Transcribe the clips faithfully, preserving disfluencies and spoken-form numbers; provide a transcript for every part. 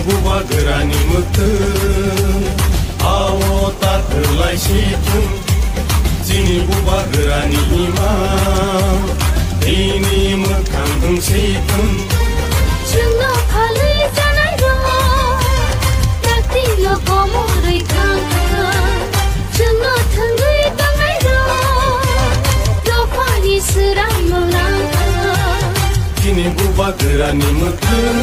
Bubagrani mwkhwng, ao ta kwlai si thung. Chini bubagrani ima, bini mwkhang wng si thung. Chwngno phalwi janai rok, taktino komorwi thang thang. Chwngno thwngwi tongnai rok, dophani swrangno nang thang. Chini bubagrani mwkhwng.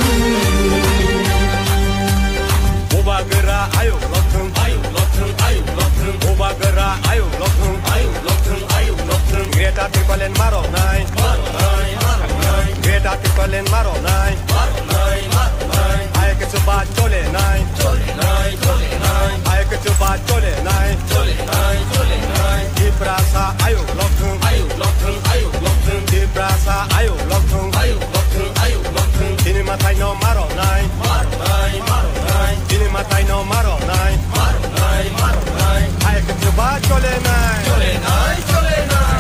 Bubagra ayuk lokthwng, ayuk lokthwng, ayuk lokthwng. Bubagra ayuk lokthwng, ayuk lokthwng, ayuk lokthwng. Greater Tipraland maroknai, maroknai, maroknai. Greater Tipraland maroknai, maroknai, maroknai. Hai kichu ba chole nai, chole nai, chole nai. Hai kichu ba chole nai, chole nai, chole nai. Tiprasa ayuk lokthwng, ayuk lokthwng, ayuk lokthwng. Tiprasa ayuk lokthwng, ayuk lokthwng, ayuk lokthwng. Chini mwtai no maroknai, maroknai, maroknai. Chini mwtai no maroknai, maroknai, maroknai. Hai kichu ba chole nai, chole nai, chole nai.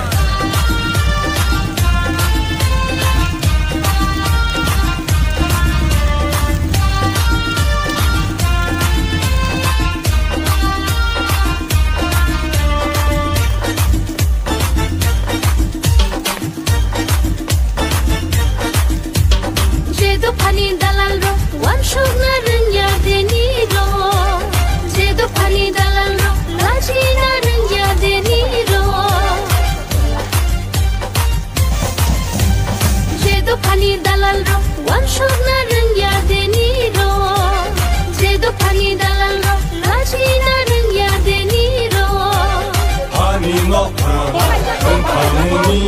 Je dophani dalal rok wansukna rwngya deni rok, je dophani dalal rok lachina rwngya deni rok. Je dophani dalal rok wansukna rwngya deni rok, je dophani dalal rok lachina rwngya deni rok. Ani nokha wngkhamuni,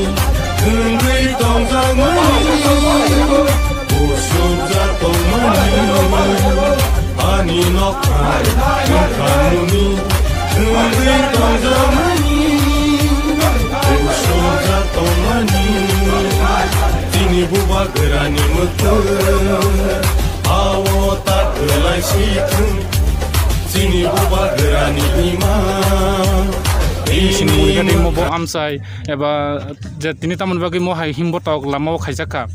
wngwi tongjakmani, usukjak tongmani. Ani nokha wngkhamuni, wngwi tongjakmani, usukjak tongmani. Chini bubagrani mwkhwng, ao ta kwlai si thung. Chini bubagrani ima, chini bubagrani imo bo amchai eba je tini tamoni bagwi mo hai himbotok lamao khaijak kha.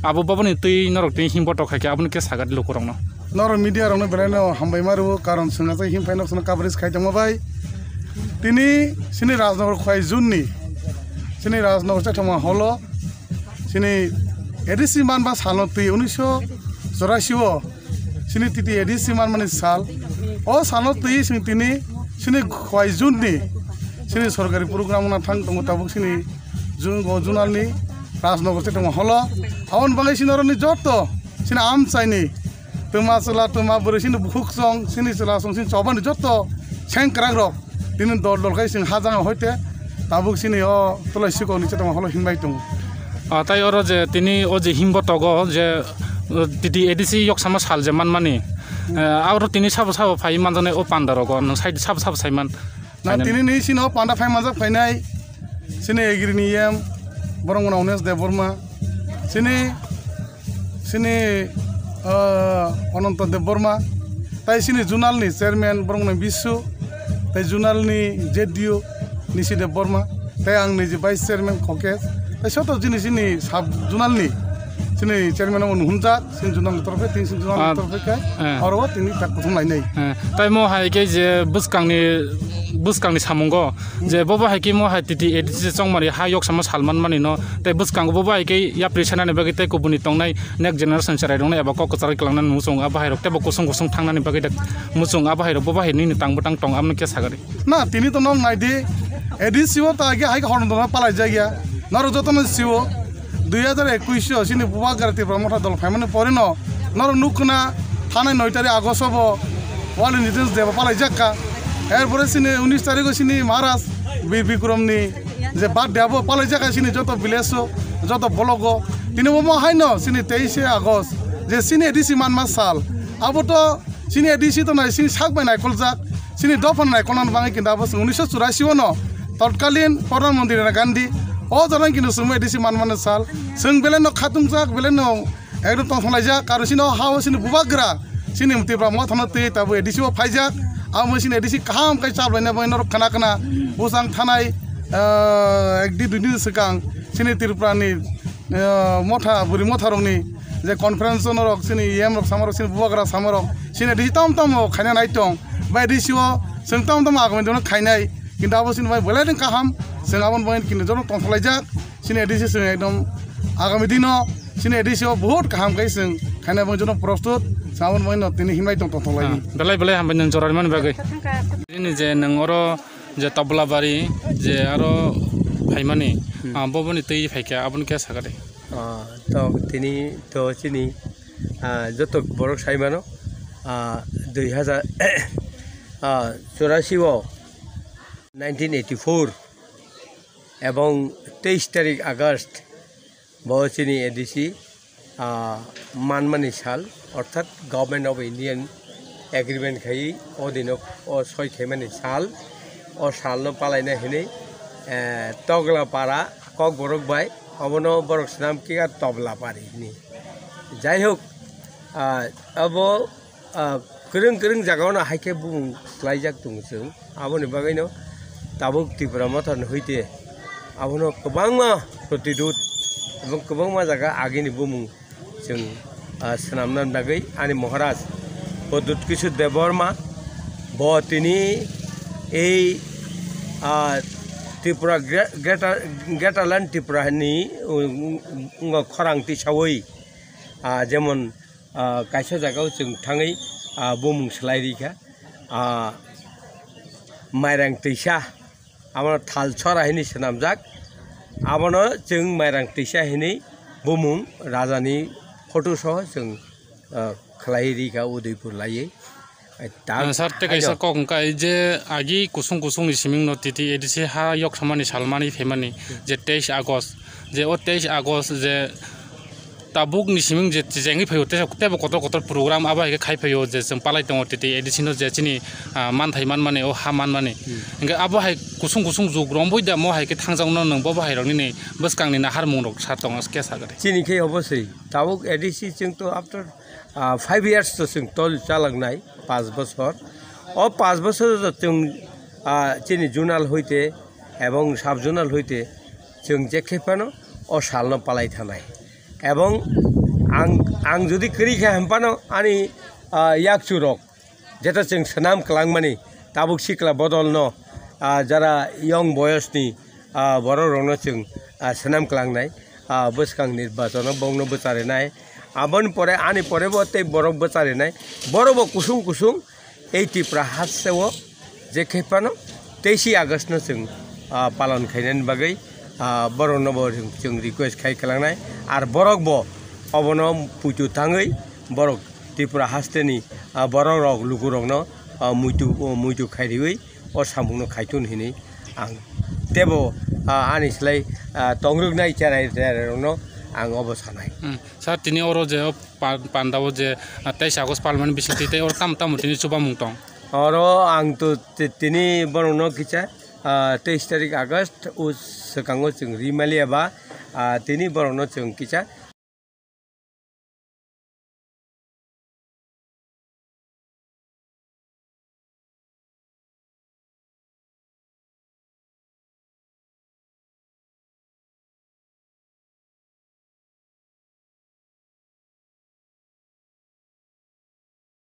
Abo baboni twi norok tini himbotok khai khe aboni khe sagadi lukurokno. Norok media rokno belai no hambai ma rwo, karon chwng aswk him phai nok chwngno coverage khai tongma bai. Tini chini Rajnagar khwlai june ni chini Rajnagar chaithama holo chini A D C manba salno twi unisho chorasi o chini titi A D C manmani sal. O salno twi chwng tini chini khwlai june ni chini sorkari program wngna thang tongo tabuk chini jun-, o junal ni Rajnagar chaithama holo. Aboni bagwi chini oroni joto chini amchaini twma chwla, twma bwrwi, chini bukhuk chwng, chini chwla chwng, chini chobani joto sengkrak rok tini dol dol khai chwng hajanga hoite tabuk chini o Tulai Sikok ni chaithama holo hinbai tongo. Ah, tai oro je tini o je himbotogo je, uh, titi A D C yoksama sal je manmani, eh, aro tini sabo sabo phai manjaknai o panda rogo nwng sai sabo sabo sai man. Na tini ni chini o panda phai manjak phainai chini agri ni E M borok wngkha Onesh Debbarma, chini, chini, ah, Ananto Debbarma, tai chini junal ni chairman borok wngkha Bisu, tai junal ni Z D O Nisi Debbarma, tai ang niji vice chairman Khokesh, tai soto chini, chini sub junal ni chini chairman omo nuhunjak. Sinjunang torpe, tin sinjunang Ah, torpe khe, eh. Oro tini tak kuthum lainai. Eh, tai mo hai khe je bwskangni, bwskangni samungo, je bobo hai khe mo hai titi A D C chongmani ha yoksama salman mani no, tai bwskango bobo hai khe yapri sanani bagwi tai kubuni tongnai next generation cherai rokno eba kok kwchar klangnani muchung abo hai rok tebo kusung kusung thangnani bagwi dak muchung abo hai rok bobo hai nini tang bwtang tong amno khe sagari. Na, tini to nok nai di, A D C o ta agi hai horno dona palai jagya, norok joto no siwo, dui hajar ekwis o chini Bubagra Tipra Motha dol phaimani pore no, norok nuk khna thanai noi tarik August o bo World Indigenous Day bo palai jakka, er pore chini unis tarik o chini Maharaj Bir Bikrom ni je birthday abo palai jakka chini joto village o, joto block o, tini bo mo hai no chini teis e August je chini A D C manma sal, abo to chini A D C to nai, chini sak bai naikoljak, chini dopha naikolna bagwi kintu abo chwng unisho churasi o no totkalin Pradhan Mantri Indira Gandhi o jora kintu chwng A D C manmani sal, chwng belai no khatungjak, belai no ekdom tongthok laijak, aro chini o ha o chini Bubagra, chini Tipra Motha no twi tabuk A D C o phaijak, amo chini A D C kaham khe chaplaina bagwi norok khna khna bwsang thanai, ah, ek din dui din swkang chini Tripura ni, ah, motha, bwrwi motha rokni je conference norok chini E M rok samarok chini bubagra samarok chini A D C tam tam o khaina nai tong bai A D C o chwng tam tam agami dino khainai kintu abo chini bai belai kaham chwng aboni bai kintu jono tongthok laijak chini A D C chwng ekdom agami dino chini A D C o bahut kaham khai chwng khaina bai jono prostut chwng aboni bai no tini himlai tong tongthok lai. Belai belai hambai nang jorani mani bagwi. Ini je nang oro je Tablabari je aro phaimani, hmm, ah, boboni twi phaikha, aboni khe sakha de. Ah, to tini to chini, ah, joto borok sai mano, ah, dui hazar, ah, churasi o nineteen eighty-four ebong teis tarik August bo chini A D C ah, manmani sal, orthat Government of Indian agreement khai o dino o soi khaimani sal, o salno palaina hinwi, eh, Togla para Kokborok bai obono borok swnam khe Tobla pari hinwi. Jai hok, ah, abo, ah, kwrwng kwrwng jagao no hai khe bumung klaijak tongo chwng. Aboni bagwino tabuk Tipra Motha ni hoite abono kwbangma protidut ebong kwbangma jaga agini bumung chwng, ah, swnamna bagwi ani Maharaj Pradyut Kishore Debbarma bo tini ei, ah, Tripura Gre-, Greater, Greater Land Tripura ni, um, um, khorang tisawi, ah, jemon ah, kaisa jagao chwng thangwi, ah, bumung swlai rikha, ah, Mairang Twisa, abono Thalsora hinwi swnamjak, abono chwng Mairang Twisa hinwi bumung rajani photo soho chwng, ah, khlai rikha Udaipur laiwi. Ah, sir, tei kaisa kok wngkha, je agi kusung kusung ni siming no titi A D C ha yok samani salmani phaimani, je teis August, je o teis August je tabuk ni siming je chengwi phaio, tei tebo kotor kotor program abo hai khe khai phaio, je chwng palai tongo titi A D C no je chini, ah, manthai manmani, o ha manmani. Hmm. Hingkhe abo hai kusung kusung jug romwi da mo hai khe thangjak no nwng bo bo hai rok nini bwskang ni naharmung rok sa tongo khe sa gari. Chini khe obo se tabuk A D C chwng to after ah, five years to chwng tol chaloknai, panch bochor. O panch bochor o chwng, ah, chini zonal hoite ebong sub zonal hoite chwng je khe phano o salno palai thanai. Ebong ang, ang jodi kwrwi kha hwn phano ani, ah, yakchu rok jeto chwng swnam kwlangmani tabuk sikla bodolno, ah, jara young boyosni, ah, borok rokno chwng, ah, swnam kwlangnai, ah, bwskang nirbachano bongno bwcharinai. Aboni pore ani pore bo tei borok bwcharinai. Borok bo kusung kusung ei Tripura hasteo je khe phano teisi August no chwng, ah, palon khainani bagwi, ah, borokno bo chwng request khai kwlangnai. Ar borok bo obono puitu thangwi borok Tripura hasteni, ah, borok rok lukurokno, ah, muitu, muitu khairiwi o samungno khaitun hinwi ang tebo, ah, ani slai, ah, tongrwknai cherai cherai rokno ang obo sanai. Hmm. Sir, tini oro je o pa-, panda o je, ah, teis August parliament bisingtwi tei oro tamo tamo tini chubamung tong? Oro ang to ti-, tini borokno kisa, ah, teis tarik August o swkango chwng rimaliya ba, ah, tini borokno chwng kisa